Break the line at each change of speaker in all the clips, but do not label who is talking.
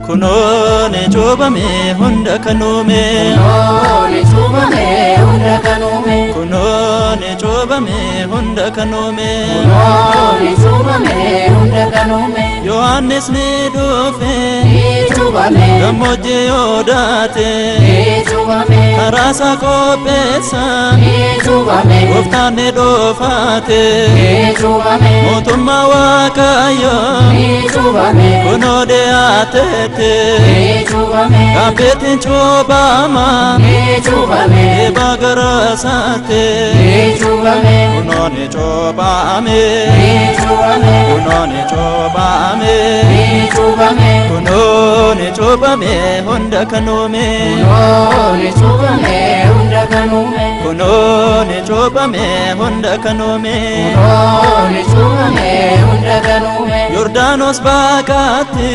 Kunooni cuuphame hunda kan uume.
Kunooni cuuphame hunda kan uume.
Kunooni cuuphame hunda kan uume.
Kunooni cuuphame hunda kan uume.
Yohaannis ni dhufe
Ni cuuphame.
gammoojjii Yoodaate.
Ni cuuphame.
Karaa isaa qopheessa
Ni cuuphame.
gooftaan ni dhufaate.
Ni cuuphame.
Mootummaa Waaqayyoo
Ni cuuphame.
kunoo dhiyaateete.
Ni cuuphame.
Gaabbeetiin cuuphama
Ni cuuphame.
eebaa gara isaatti.
Ni cuuphame.
Kunooni cuuphame.
Ni cuuphame.
Kunooni cuuphame.
Ni cuuphame.
Kunooni cuuphame hunda kan uume.
Kunooni cuuphame hunda kan uume.
Kunooni cuuphame hunda kan uume.
Kunooni cuuphame hunda kan uume.
Yordaanos baakaatti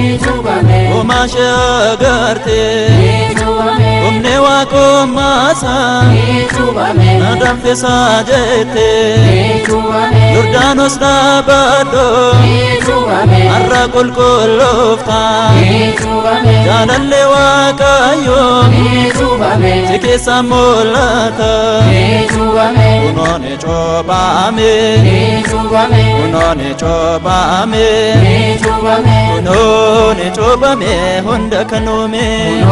Ni cuuphame.
homaashee agarte.
Ni cuuphame.
Humni waaqommaasaa
Ni cuuphame.
na danfisaa jette.
Ni cuuphame.
Yordaanos dhaabadhu
Ni cuuphame.
har'a qulqulloofta.
Ni cuuphame.
Jaalalli Waaqayyoo
Ni cuuphame.
si keessa mul'ata.
Ni cuuphame.
Kunooni cuuphame.
Ni cuuphame.
Kunooni cuuphame.
Ni cuuphame.
Kunooni cuuphame hunda kan uume.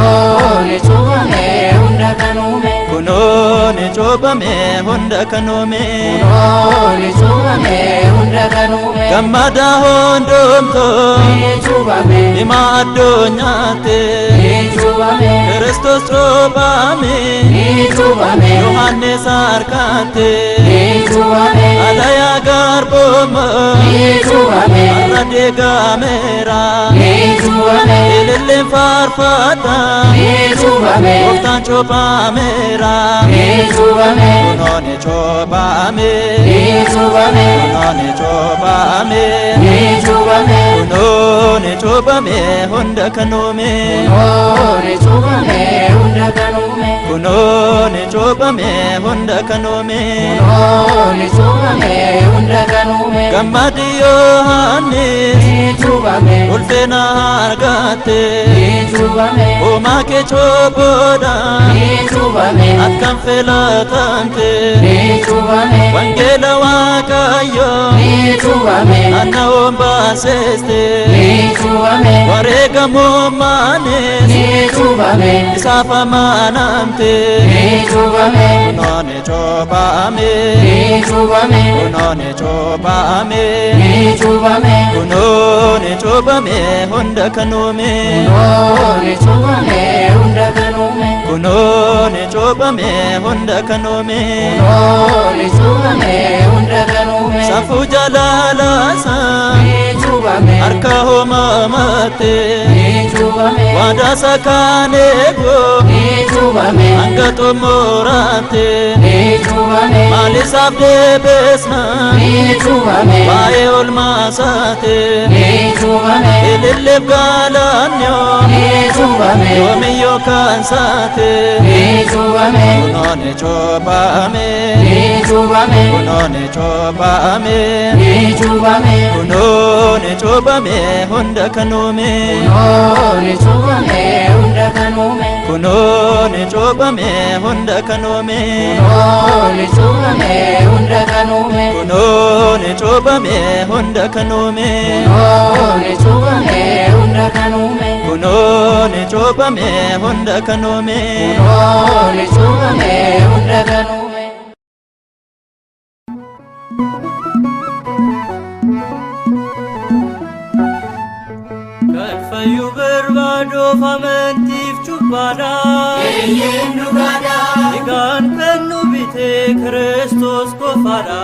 Kunooni cuuphame hunda kan uume.
Kunooni cuuphame hunda kan uume.
Kunooni cuuphame hunda kan uume.
Gammada hundumtuu
Ni cuuphame.
hima addunyaatti.
Ni cuuphame.
Kiristoos cuuphame
Ni cuuphame.
Yohaannis harkaatti.
Ni cuuphame.
Alayaa garbummaa
Ni cuuphame.
har'a deegameera.
Ni cuuphame.
Ililleen faarfata
Ni cuuphame.
gooftaan cuuphameera.
Ni cuuphame.
Kunooni cuuphame.
Ni cuuphame.
Kunooni cuuphame.
Ni cuuphame.
Kunooni cuuphame hunda kan uume.
Kunooni cuuphame hunda kan uume.
Kunooni cuuphame hunda kan uume.
Kunooni cuuphame hunda kan uume.
Gammadi Yohaannis
Ni cuuphame.
ulfina argatte.
Ni cuuphame.
Homaa kee cuuphuudhaan
Ni cuuphame.
akkam filatamte.
Ni cuuphame.
Wangeela Waaqayyoo
Ni cuuphame.
naanna'uun baasiste.
Ni cuuphame.
Wareegamummaanis
Ni cuuphame.
isaaf amanamte.
Ni cuuphame.
Kunooni cuuphame.
Ni cuuphame.
Kunooni cuuphame.
Ni cuuphame.
Kunooni cuuphame hunda kan uume.
Kunooni cuuphame hunda kan uume.
Kunooni cuuphame hunda kan uume.
Kunooni cuuphame hunda kan uume.
Safuu jaalalasaa
Ni cuuphame.
harka hoomamatte.
Ni cuuphame.
Waadaa kan eegu
Ni cuuphame.
hanga xumuraatti.
Ni cuuphame.
Maal isaaf deebisna
Ni cuuphame.
waa'ee oolmaasaati.
Ni cuuphame.
Ililleef galaannoo
Ni cuuphame.
yoomiyyuu kan saate.
Ni cuuphame.
Kunooni cuuphame.
Ni cuuphame.
Kunooni cuuphame.
Ni cuuphame.
Kunooni cuuphame hunda kan uume.
Kunooni cuuphame hunda kan uume.
Kunooni cuuphame hunda kan uume.
Kunooni cuuphame hunda kan uume.
Kunooni cuuphame hunda kan uume.
Kunooni cuuphame hunda kan uume.
Kunooni cuuphame hunda kan uume.
Kunooni cuuphame hunda kan uume.
Kan fayyuu barbaaduuf amantiif cubbaadha.
Eeyyeen dhugaadha.
Egaan kan nu bite Kiristoos qofaadha.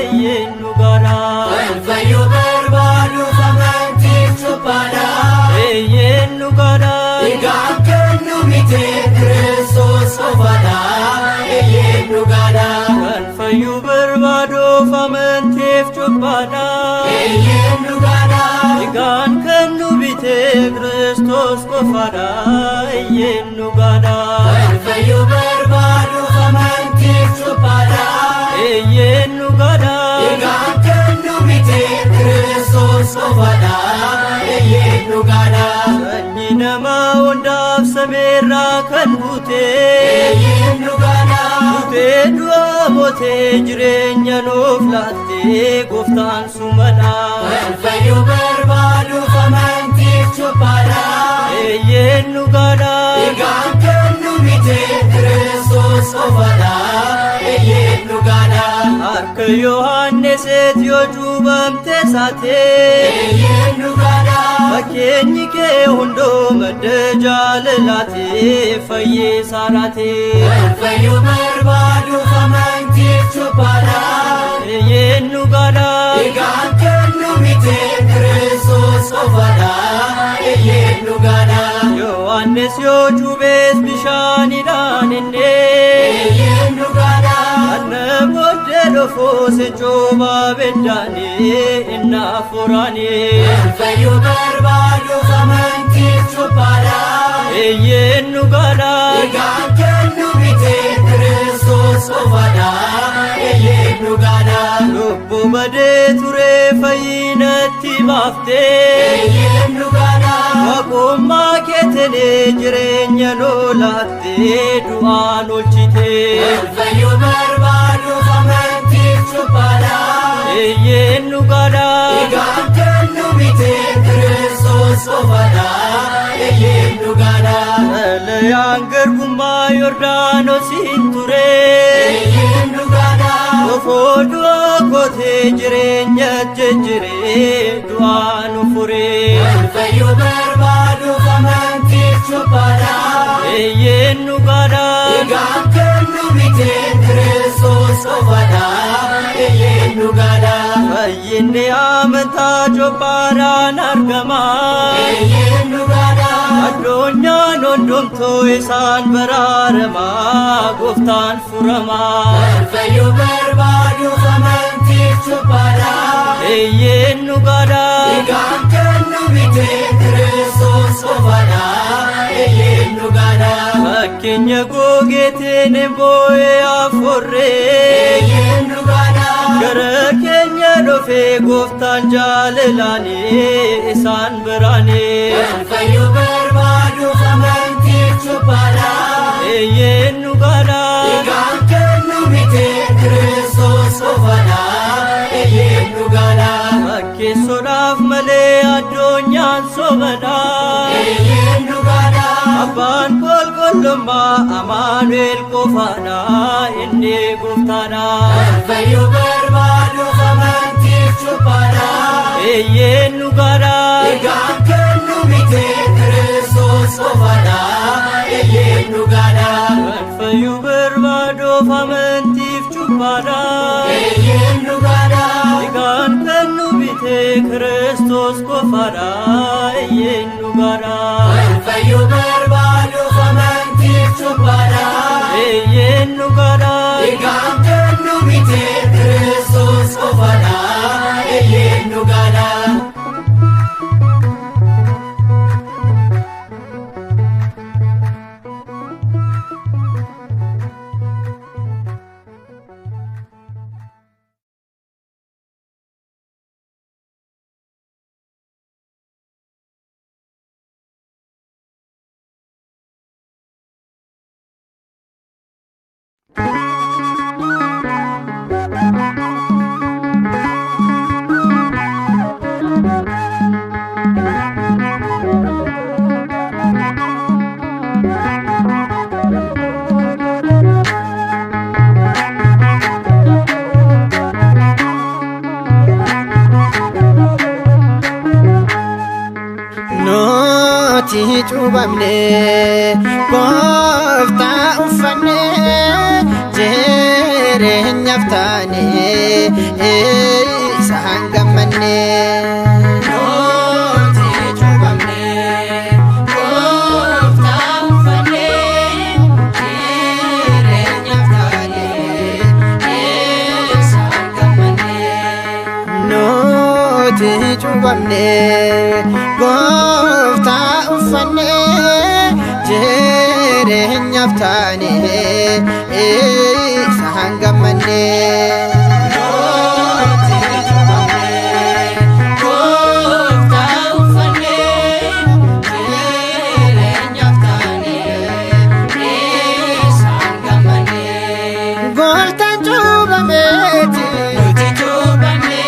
Eeyyeen dhugaadha.
Kan fayyuu barbaaduuf amantiif cubbaadha.
Eeyyeen dhugaadha.
Egaan kan nu bite Kiristoos qofaadha. Eeyyeen dhugaadha.
Kan fayyuu barbaaduuf amantiif amantiif cubbaadha.
Eeyyeen dhugaadha.
Dhiigaan kan nu bite Kiristoos qofaadha. Eeyyeen dhugaadha.
Kan fayyuu barbaaduuf amantiif cubbaadha.
Eeyyeen dhugaadha.
Dhiigaan kan nu bite Kiristoos qofaadha. Eeyyeen dhugaadha.
Sanyii namaa hundaaf samiirraa kan buute.
Eeyyeen dhugaadha.
Duutee du'a mootee jireenya nuuf laattee gooftaan sumadha.
Kan fayyuu barbaaduuf amantiif cubbaadha.
Eeyyeen dhugaadha.
Dhiigaan kan nu bite Kiristoos qofaadha. Eeyyeen dhugaadha.
Harka Yohaanniseet yoo cuubamte saate.
Eeyyeen dhugaadha.
Fakkeenyi kee hunduu madda jaalalaati fayyisaadhaati.
Kan fayyuu barbaaduuf amantiif cubbaadha.
Eeyyeen dhugaadha.
Dhiigaan kan nu bite Kiristoos qofaadha. Eeyyeen dhugaadha.
Yohaannis yoo cuubees bishaanidhaan inni.
Eeyyeen dhugaadha.
Kana booddee dhufuus cuuba biddaanii inni hafuuraanii.
Kan fayyuu barbaaduuf amantiif cubbaadha.
Eeyyeen dhugaadha.
Dhiigaan kan nu bite Kiristoos qofaadha. Eeyyeen dhugaadha.
Lubbuu badee ture fayyinatti baaftee.
Eeyyeen dhugaadha.
Waaqummaa keetiin jireenya nuu laattee du'aan oolchite.
Kan fayyuu barbaaduuf amantiif cubbaadha.
Eeyyeen dhugaadha.
Dhiigaan kan nu bite Kiristoos qofaadha. Eeyyeen dhugaadha.
Xalayaan garbummaa Yordaanosiin ture.
Eeyyeen dhugaadha.
Kofoo du'a kootee jireenya jijjiiree du'aa nu fure.
Kan fayyuu barbaaduuf amantiif cubbaadha.
Eeyyeen dhugaadha.
Dhiigaan kan nu bite Kiristoos qofaadha. Eeyyeen dhugaadha.
Fayyinni amantaa cubbaadhaan argama.
Eeyyeen dhugaadha.
Addunyaan hundumtuu isaan baraarama gooftaan furama.
Kan fayyuu barbaaduuf amantiif cubbaadha.
Eeyyeen dhugaadha.
Dhiigaan kan nu bite Kiristoos qofaadha. Eeyyeen dhugaadha.
Fakkeenya gogeetiin boo'ee afurree.
Eeyyeen dhugaadha.
Gara keenya dhufee gooftaan jaalalaanii isaan biraanii.
Kan fayyuu barbaaduuf amantiif cubbaadha.
Eeyyeen dhugaadha.
Dhiigaan kan nu bite Kiristoos qofaadha. Eeyyeen dhugaadha.
Fakkeessuudhaaf malee addunyaan sobadha.
Eeyyeen dhugaadha.
Abbaan qulqullummaa Amaanu'el qofaadha inni gooftaadha.
Kan fayyuu barbaaduuf amantiif cubbaadha.
Eeyyeen dhugaadha.
Dhiigaan kan nu bite Kiristoos qofaadha. Eeyyeen dhugaadha.
Kan fayyuu barbaaduuf amantiif cubbaadha.
Eeyyeen dhugaadha.
Dhiigaan kan nu bite Kiristoos qofaadha. Eeyyeen dhugaadha.
Kan fayyuu barbaaduuf amantiif cubbaadha.
Eeyyeen dhugaadha.
Dhiigaan kan nu bite Kiristoos qofaadha. Eeyyeen dhugaadha.
Nuti cuubamne gooftaa uffanne jireenyaaf taane isaan gammanne.
Nuti cuubamne gooftaa uffanne jireenyaaf taane isaan gammanne.
Nuti cuuphamne gooftaa uffanne jireenyaaf taane isaan gammanne.
Nuti cuuphamne gooftaa uffanne jireenyaaf taane isaan gammanne.
Gooftaan cuuphameeti
Nuti cuuphamne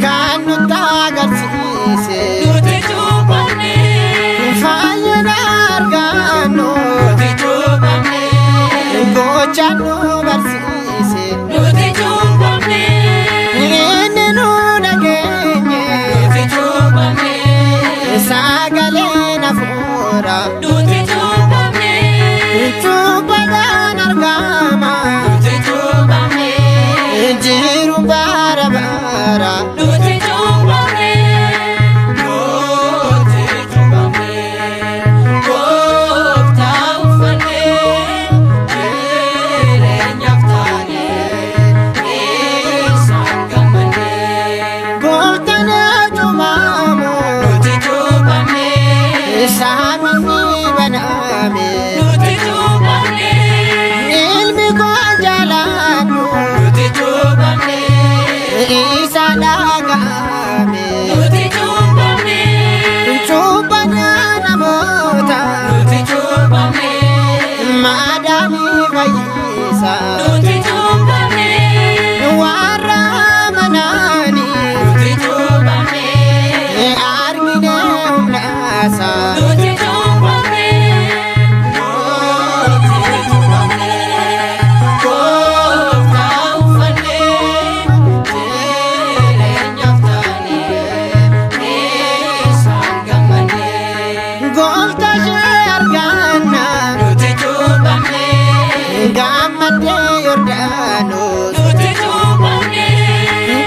kan nutti agarsiise
nuti cuuphamne
fayyina argannu
nuti cuuphamne
gocha nu barsiise
nuti cuuphamne
inni nu dhageenye
nuti cuuphamne
sagaleen hafuura
nuti cuuphamne
cuuphaadhaan argama
nuti cuuphamne
jiru bara bara.
Nuti cuuphamne nuti cuuphamne gooftaa uffanne jireenyaaf taane isaan gammanne.
Gooftaan cuubamu
Nuti cuuphamne
saamni baname
nuti cuuphamne
ilmi koo jaaladhu
nuti cuuphamne
isa dhaga'ame
nuti cuuphamne
cuuphaa namoota
nuti cuuphamne
maadaamii fayyisa
nuti cuuphamne
warra amanaanii
nuti cuuphamne
argine humnaasa.
nuti cuuphamne nuti cuuphamne gooftaa uffanne jireenyaaf taane isaan gammanne.
Gooftaa ishee arganna
Nuti cuuphamne
gammaddee Yordaanos
nuti cuuphamne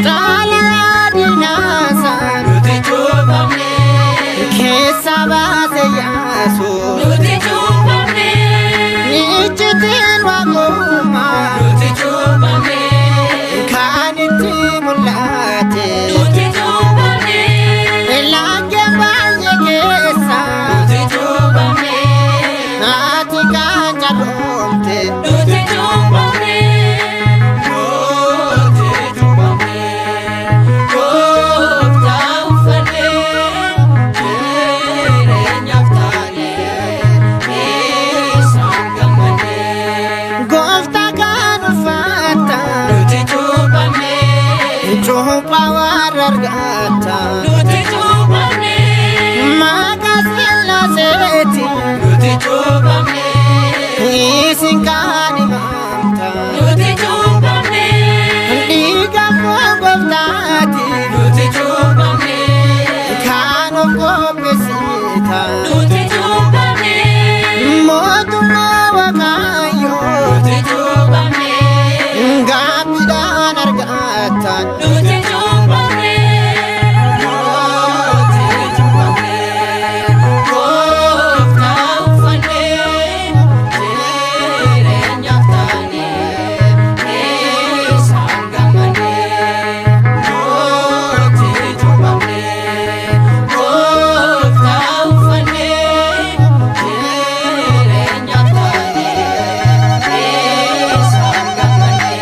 xaalaa diinaasa
nuti cuuphamne
keessa baase Yesuus
nuti cuuphamne
iccitiin waaqummaa
nuti cuuphamne
kan itti mul'ate
nuti cuuphamne
laggeen baay'ee keessa
nuti cuuphamne
ati kan carroomte
nuti cuuphamne nuti cuuphamne gooftaa uffanne jireenyaaf taane isaan gammanne.
Gooftaa kan uffatta
Nuti cuuphamne
cuuphaa warra argatta
nuti cuuphamne
maqaa Sillaaseeti
nuti cuuphamne
isin kan himamta
nuti cuuphamne
dhiiga gooftaati
nuti cuuphamne
kan of qopheessita
nuti cuuphamne
mootummaa Waaqayyoo
nuti cuuphamne
gaabbiidhaan argatta.
nuti cuuphamne nuti cuuphamne gooftaa uffanne jireenyaaf taane isaan gammanne. Nuti cuuphamne gooftaa uffanne jireenyaaf taane isaan gammanne.